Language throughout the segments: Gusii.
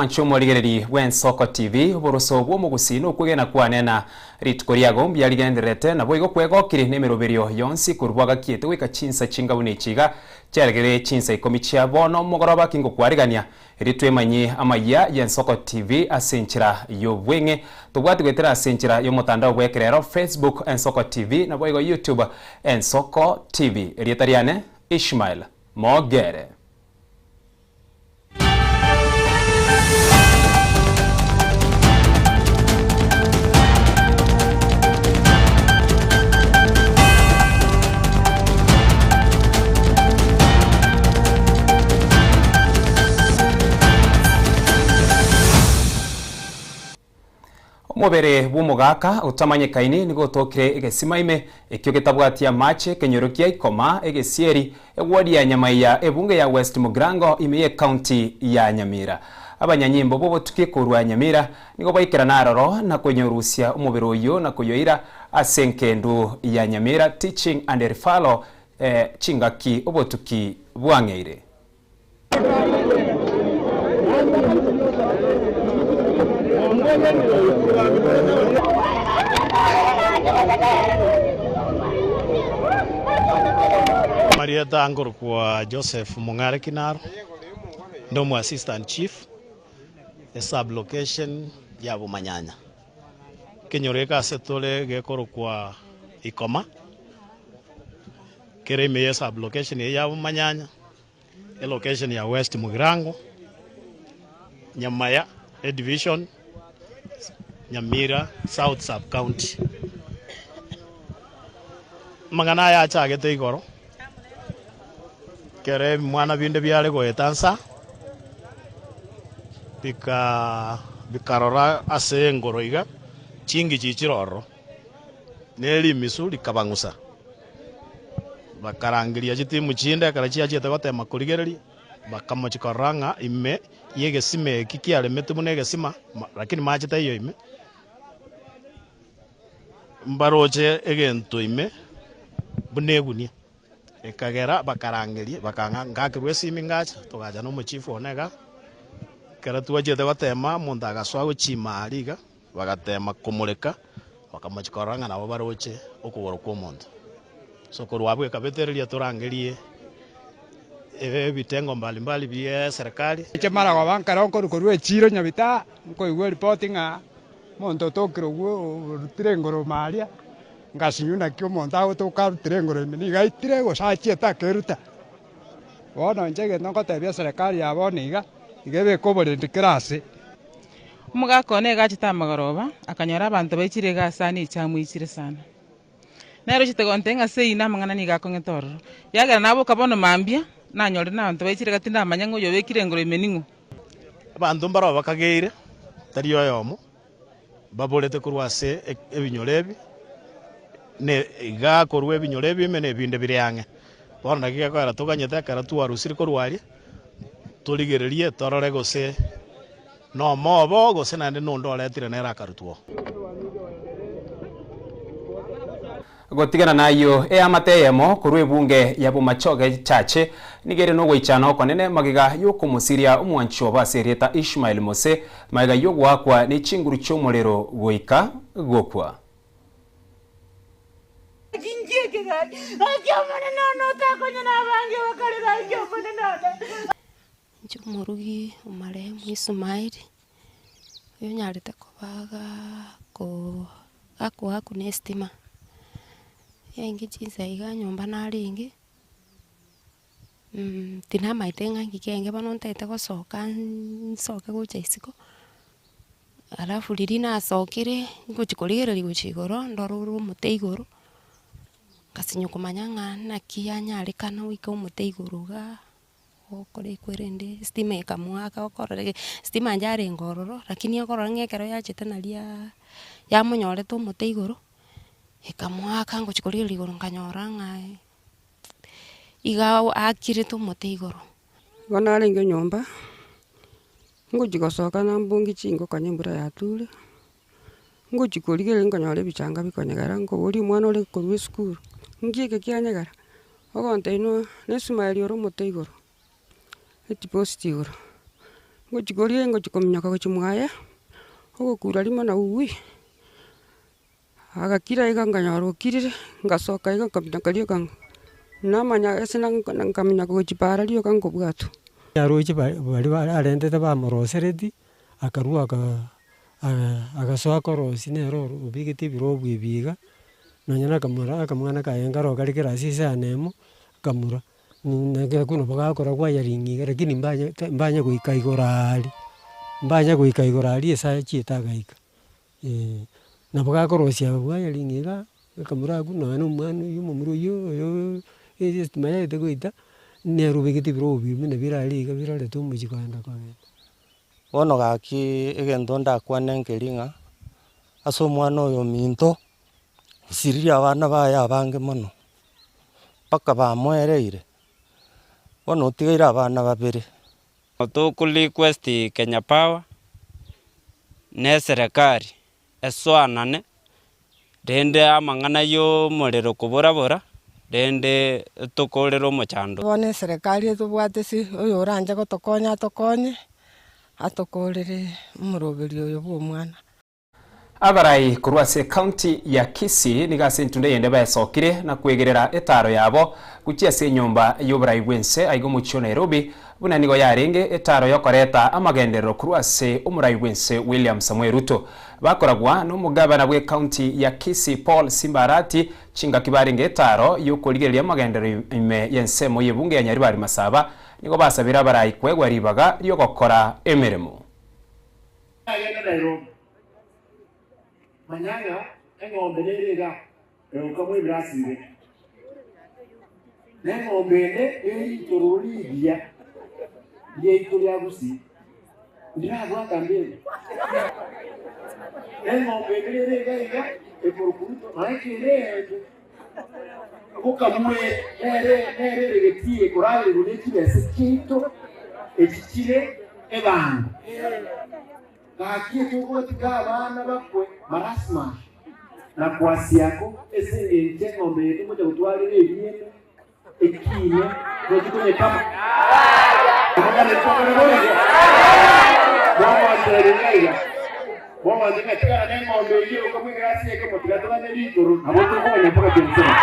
Omwanche omorigereri bw'Ensoko TV, oboroso bw'omogusii nokwegena kwane na rituko riago mbuya rigendererete, naboigo kwegokire nemeroberio yonsi korwa bwagakiete goika chinsa chinga buna echi iga, chiaregere chinsa ikomi chia bono mogoroba kingokwarigania, erio twemanyie amayia y'Ensoko TV ase enchera y'obweng'e. Tobwati goetera ase enchera y'omotandao bw'ekerero, Facebook Ensoko TV, naboigo YouTube Ensoko TV. Erieta riane Ishmael Mogere. Omobere bw'omogaka otamanyekaini nigo otokire egesima ime, ekio getabwati amache, ekenyoro kia Ikoma, egesieri, eward ya Nyamaiya, ebunge ya West Mugirango ime y'ecounty ya Nyamira. Abanyanyimbo b'obotuki korwa Nyamira nigo baikerana aroro na konyorusia omobere oyio na koyoira ase engendu ya Nyamira Teaching and Referral chingaki obotuki bwang'eire. Amarieta nkorokwa Joseph Mong'are Kinaro, nde omo assistant chief esub location ya Bomanyanya. Ekenyoro eke ase tore gekorokwa Ikoma, kere ime ye sub location eye ya Bomanyanya. Elocation ya West Mugirango, Nyamaya Edivision, Nyamira South Sub County. Amang'ana aya achagete igoro, ekero ebimwana binde biare goeta nsa, bika bikarora ase engoro iga, chingichi chire ororo, ne rimisu rikabang'usa. Bakarangeria chitimu chinde ekero chiachiete gotema korigereria, bakamochia korora ng'a ime y'egesima eki kiaremetwe buna egesima, lakini mache taiyo ime, mbaroche egento ime buna egunia. Ekagera bakarangeria, bakang'a ngakerwa esimi ngacha, togacha na omochifu one igaa, ekero twachiete gotema omonto agasoa gochia ime aria iga. Bagateema komoreka, bakamochia korora ng'a nabo baroche okogoro kw'omonto. So korwa abwo ekabetereria torangerie ebitengo mbali mbali bie serikali. Inche mara koba nkare nkorwa korwa echiro Nyabitaa, nkoigwa eripoti ng'a omonto otokire obwo orutire engoro ime aria, ngasinywa naki omonto agotoka arutire engoro ime, nigo aitire gose achiete akeruta. Bono inche egento ngotebia eserekari ya bono iga, iga ebeke oborendi kera ase. Omogaka one iga achete amagoroba, akanyora abanto baichire iga ase ane echamu eichire sana. Nere ochete gontebia ng'a seino amang'ana nigo akong'ete ororo. Ekiagera naboka bono mambia, nanyorire na abanto baichire iga tindamanya ng'a oyo obekire engoro ime ning'o. Abanto mbarabwo bakageire, tari oyomo, baborete korwa ase ebinyoro ebi, na iga korwa ebinyoro ebi ime na ebinde bire ang'e. Bono naki gekoera toganyete ekero twarusire korwa aria, torigererie torore gose nomobo gose naende nonde oretire nere akarutwa oo. Gotigana nayio, eamate eyemo korwa ebunge ya Bomachoge Chache nigo ere nogoichana okonene magega y'okomosiria omwanchi obo ase erieta Ishmael Mose magega y'ogoakwa ne chinguru chi'omorero goika gokwa. Inche omorugi omarehemu Isumaeli, oyonyarete koba igaa gakoakwa na estima, yainge chinsa iga nyomba narenge, tinamaete ng'a inki kiaenge bono ntagete gosoka nsoke gocha isiko, alafu riria nasokire, ngochi korigereria gochia igoro, ndore ore omote igoro, ngasinywa komanya ng'a naki yanyarekana goika omote igoro igaa. Ogokora ekwerende estima ekamoaka okorora estima yarenge ororo, lakini okorora ng'a ekero yachete naria yamonyorete omote igoro, ekamoaka ngochia korigereria igoro nkanyora ng'a iga aakirete omote igoro. Igo narenge nyomba, ngochia gosoka nambungie chingoko onye embura yature, ngochia korigereria nkonyora ebichanga bikonyegera, nkoboria omwana ore korwa esukuru, nki eke kianyegera? Ogontebia noa na esumari ore omote igoro, etiposti igoro. Ngochia koria ngochia kominyoka gochia mwaye, ogokura rimo na uwi, agakira iga nkanyora okirire, ngasoka iga nkaminyoka rioka namanya ase nkaminyoka gochia para rioka nkobwatwa. Aroche baria bare arentete bamorosereti, akarwa aka agasoa korosia nere oro obegete ebirobu ebi iga, nonye na akamura akamwana kaye nkaro kare kerasi isano emo, akamura. Naki nabo gakora wiring iga lakini mbanye mbanye goika igoro aaria, mbanye goika igoro aria ase achiete agaika eh. Nabo gakorosia wiring iga, akamura abwo nonya na omwana oywo omomura oywo oyooo estima yaete goita, nere obegete ebirobu biria buna bire aria iga birorete omochie kogenda kogenda. Bono gaki egento ndakwane nkeri ng'a, ase omwana oyo ominto, osiririe abana baye abange mono. mpaka bamoereire, bono otigaire abana babere. Toko request Kenya Power na eserekari esoanane rende amang'ana ya omorero kobora bora rende tokorere omochando. Bono eserekari etobwate ase oyo oranche gotokonya atokonye, atokorere omoroberio oyo bwa omwana. Abarai korwa ase ecounty ya Kisii nigo ase entunda eyende baesokire na kwegerera etaaro yabo gochia ase enyomba y'oborai bw'ense aiga omochie o Nairobi buna nigo yarenge etaaro y'okoreta amagenderero korwa ase omorai bw'ense William Samoei Ruto. Bakoragwa nomogabana bw'ecounty ya Kisii Paul Simba Arati chingaki barenge etaaro y'okorigereria amagenderero ime y'ensemo y'ebunge ya Nyaribari Masaba nigo basabire abarai koegwa ribaga ri'ogokora emeremo. Agende Nairobi. Manya ng'a eng'ombe nere iga egokamwa ebirasi bibere, na eng'ombe ende neritororo rigiya riaito ria Gusii, ndirabwata mbebe. Na eng'ombe ende nere iga iga ekorokwa Ruto, nonya kere ende gokamwa ere, nere nere ere getii ekoragererwa ne chibesa chiaito echi chire ebango. Gaki togotiga abana bakwe marasmus na kwasiako ase engencho eng'ombe eye togocha gotwarera ebiene ekiine tochi konyekama. Mogontebia ng'a tigana neng'ombe eyio okamwa egrasi ekemo tiga toganye ritoro nabo tokoganya mpaka Jerusalemu.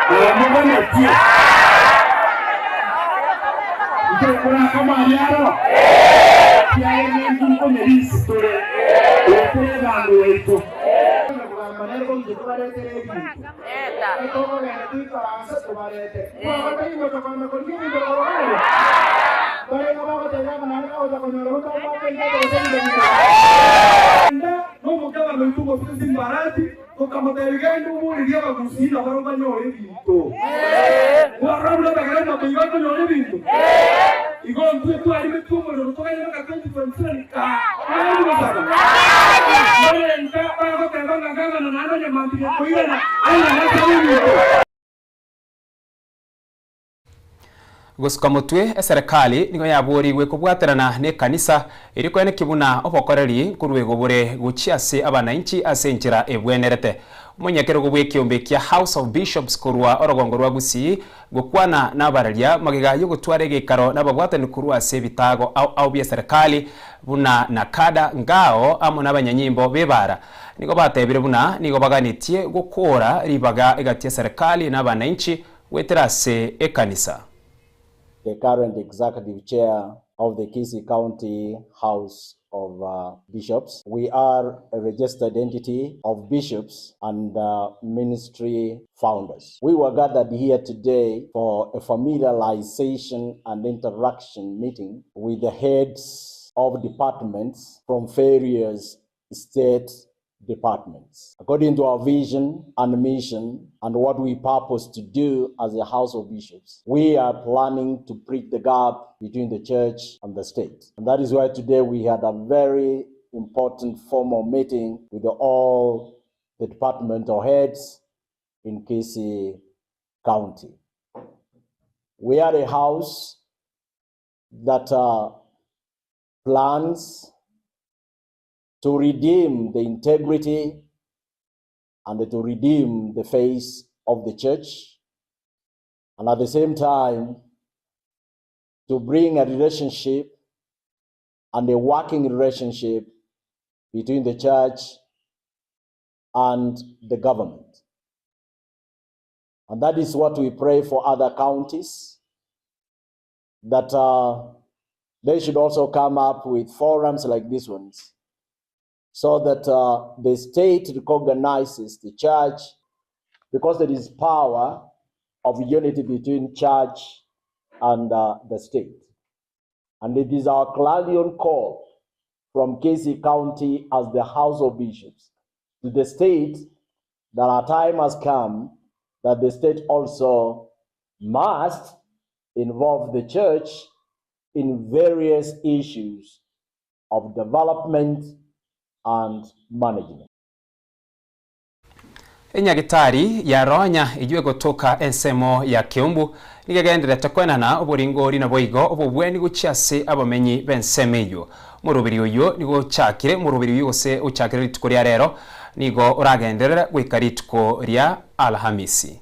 Namoganetie ntokorakama aria aro ekiagera nintwe nkonya risi tore goetera ebango yaito. Kogamba nere goicha tobaretere ebinto etokogenda toikaranse tobarete mwagotebi gocha kogenda korigia ebinto korwa aria barenge bagoteba ng'a naende bagocha konyora gotabwate ebinto gose ebinto binde. Enda nomogabane oito gose Simbarati, tokamotebia, Genda oborerie abagusii nabarabwo banyore ebinto. Kwarora buna abagere matoyi bakonyora ebinto? Igo intwe twarimetwe omorero togende mpaka 2027 kaa togende gosaba. Mbarenta bagoteba ng'a gavana naende onye mambia koirana airane asabe ebinto. Gosuka motwe, eserekari nigo yaborigwe kobwaterana nekanisa erio koenekia buna obokoreri nkorwegwa bore gochia ase abanainchi ase enchera ebwenerete. Omonyakerogo bw'ekiombe kia House of Bishops korwa orogongo rwa Gusii gokwana nabararia magega yogotwara egeikaro nababwatani korwa ase ebitago ao ao bieserekari buna Nakada, Ngao amo nabanyanyimbo b'ebara nigo batebire buna nigo baganetie gokora ribaga egati y'eserekari na abanainchi goetera ase ekanisa. The current executive chair of the Kisii County House of Bishops. We are a registered entity of bishops and ministry founders. We were gathered here today for a familiarization and interaction meeting with the heads of departments from various state departments. According to our vision and mission and what we purpose to do as a House of Bishops, we are planning to bridge the gap between the church and the state. And that is why today we had a very important formal meeting with all the departmental heads in Kisii County. We are a house that plans to redeem the integrity and to redeem the face of the church, and at the same time, to bring a relationship and a working relationship between the church and the government. And that is what we pray for other counties, that uh, they should also come up with forums like these ones so that uh, the state recognizes the church because there is power of unity between church and uh, the state. And it is our clarion call from Kisii County as the House of Bishops to the state that our time has come that the state also must involve the church in various issues of development and management. Enyagitari ya Ronya eyio egotoka ensemo ya Keumbu nigo egendererete koenana oboringori naboigo obobweni gochia ase abamenyi b'ensemo eyio. Omoroberi oyio nigo ochakire omoroberi oyio gose ochakire rituko ria rero nigo oragenderere goika rituko ria Alhamisi.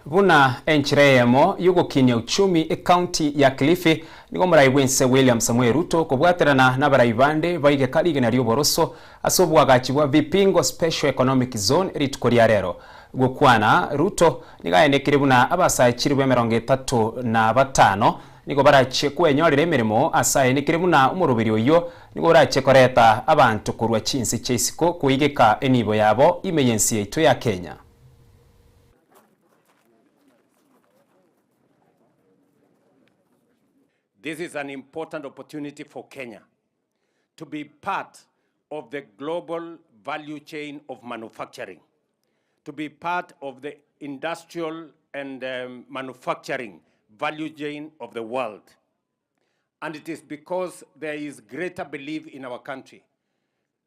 Buna enchera eyemo y'ogokinia uchumi ecounty ya Kilifi, nigo omorai bw'ense William Samoei Ruto kobwaterana nabarai bande baigeka rigena ri'oboroso ase oboagachi bwa Vipingo Special Economic Zone rituko ria rero. Gokwana, Ruto nigo aenekire buna abasae chilifu 35 nigo barachie kwenyorera emeremo ase aenekire buna omoroberi oyio nigo orachie koreta abanto korwa chinse chia isiko koigeka enibo yabo ime y'ense yaito ya Kenya. This is an important opportunity for Kenya to be part of the global value chain of manufacturing, to be part of the industrial and um, manufacturing value chain of the world. And it is because there is greater belief in our country.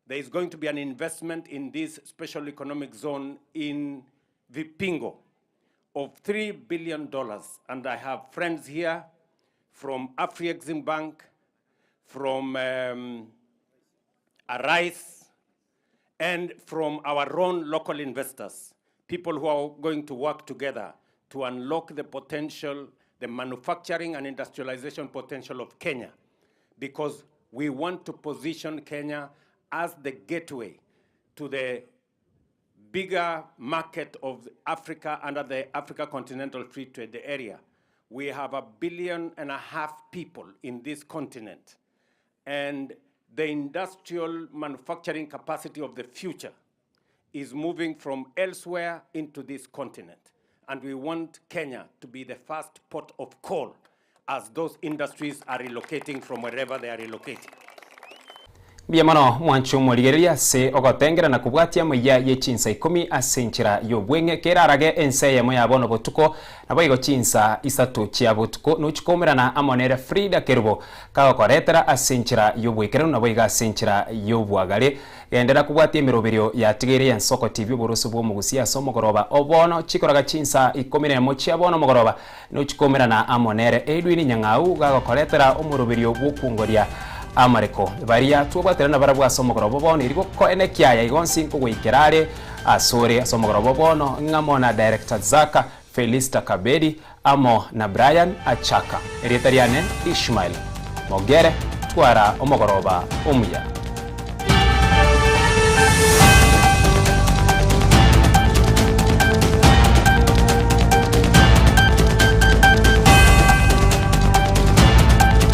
There is going to be an investment in this special economic zone in Vipingo of $3 billion. And I have friends here from Afri-Exim Bank, from um, Arise, and from our own local investors, people who are going to work together to unlock the potential, the manufacturing and industrialization potential of Kenya, because we want to position Kenya as the gateway to the bigger market of Africa under the Africa Continental Free Trade Area. We have a billion and a half people in this continent, and the industrial manufacturing capacity of the future is moving from elsewhere into this continent. And we want Kenya to be the first port of call as those industries are relocating from wherever they are relocating. Mbuya mono mwanche omorigereria ase ogotengera na kobwatia amaiya ye chinsa ikomi ase enchera y'obweng'e kerarage ense eyemo ya bono botuko naboigo chinsa isato chia botuko nochi koumerana amo nere Frida Kerubo kagokoretera ase enchera y'oboikeranu naboigo ase enchera y'obwagare Genderera kobwatia emeroberio yatigeire y'Ensoko TV oboroso bw'omogusia ase omogoroba o bono chikoraga chinsa ikomi nemo chia bono mogoroba nochi koumerana amo nere Edwin Nyang'au gagokoretera omoroberio bw'okwongoria amareko. Baria twobwaterana nabarabwo ase omogoroba o bono erio gokoenekia aya igo onsi nkogoikera are asore ase omogoroba o bono ng'amo na Director Zaka Felista Kabedi amo na Brian Achaka. Erieta riane Ishmael Mogere twara omogoroba omuya.